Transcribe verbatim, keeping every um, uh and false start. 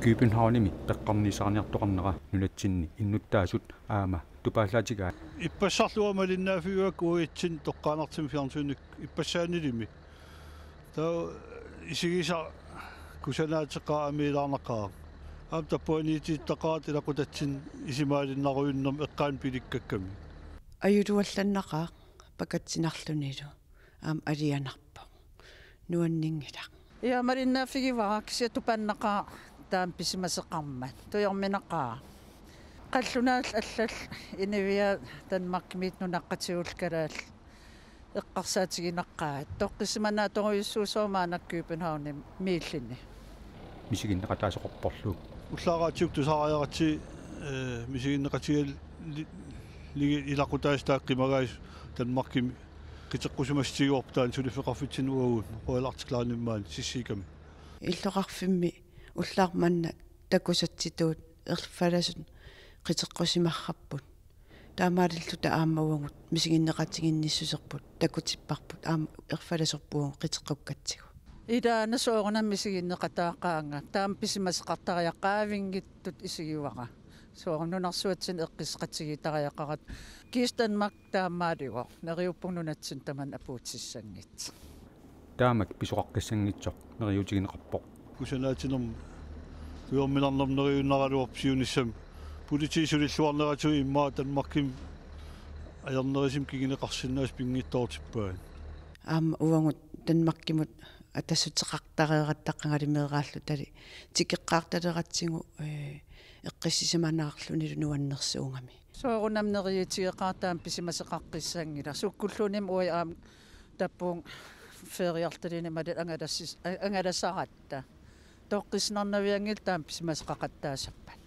Københavnimi peqqarniissaarniartoqarnera nunatsinni innuttaasut aamma tupaallaatigaat. Ippassarlu uanga malinnaaffigivakka uatsinnut toqqaannartumik fjernsynik ippassaanilimi. Taava isigisaq kusanaateqaaq amiilaarnaqaaq. Aamma tappavaniitittaqaat ilaqutatsinnut isumaalinnarujunnarmat eqqaanut pilikkakkami. Ajutuallannaqaaq pakatsinarlunilu aamma alianarpoq. Nuanninngilaq. Ja, malinnaaffigivakkit, kisianni tupannaqaaq taama pisimasoqarmat. Tujorminaqaaq. Qallunaat allat inuiaat Danmarkimiit nunaqqatigullu kalaallit eqqarsaatiginaqaat. Toqqissisimanaatorujussuusoq maanna Københavnimiilluni. Misiginneqataasoqarporlu. Ullaaraatsiuk tusariaqarti, eh, misiginneqatigalugit ilaqutaasut taakku qimagaasut Danmarkimi qiteqqusimassutigaarput taanna suliffeqarfitsinnut uagut Royal Arctic Line-imik maani Sissikami. Illoqarfimmi ullaaq manna takusatsitut erfalasut qiteqqusimarrapput. Taamaalilluta aamma uagut misiginneqatiginnissuserput takutipparput aamma erfalasorput uagut qiteqqukkatsigu. Ilaana soorunami misiginneqataaqaanga, taama pisimasoqartariaqaat, avinngittut isigivara. Soorlu nunarsuatsinni eqqissaqatigiittariaqarput. Kiisa Danmark taamaalugu neriuppunga nunatsinni tamanna apuutissanngitsoq. Taamak pisoqaqqissanngitsoq neriuutigineqarpoq. Kusanaatinnermut tujorminarnermut neriunnaraluarpoq siunissami. Politiit sulilluarneratigut immaqa Danmarkimi ajornerusumik kinguneqarsinnaasut pinngitsoortippaat. Aamma uagut Danmarkimut atassuteqartareeratta qangaanimeeraallutali tikeqqaartaleratsigu, eh, eqqissisimanaarlunilu nuannersuugami. Soorunami neriuutigeqaaq, taama pisimasoqaqqissanngilaq. Sukkulluunniit uagut aamma tappavunga feriartalinnik malilluta angalassis-, a-, angalasaratta. Toqqissinarnavianngilaq taama pisimasoqaqattaassappat.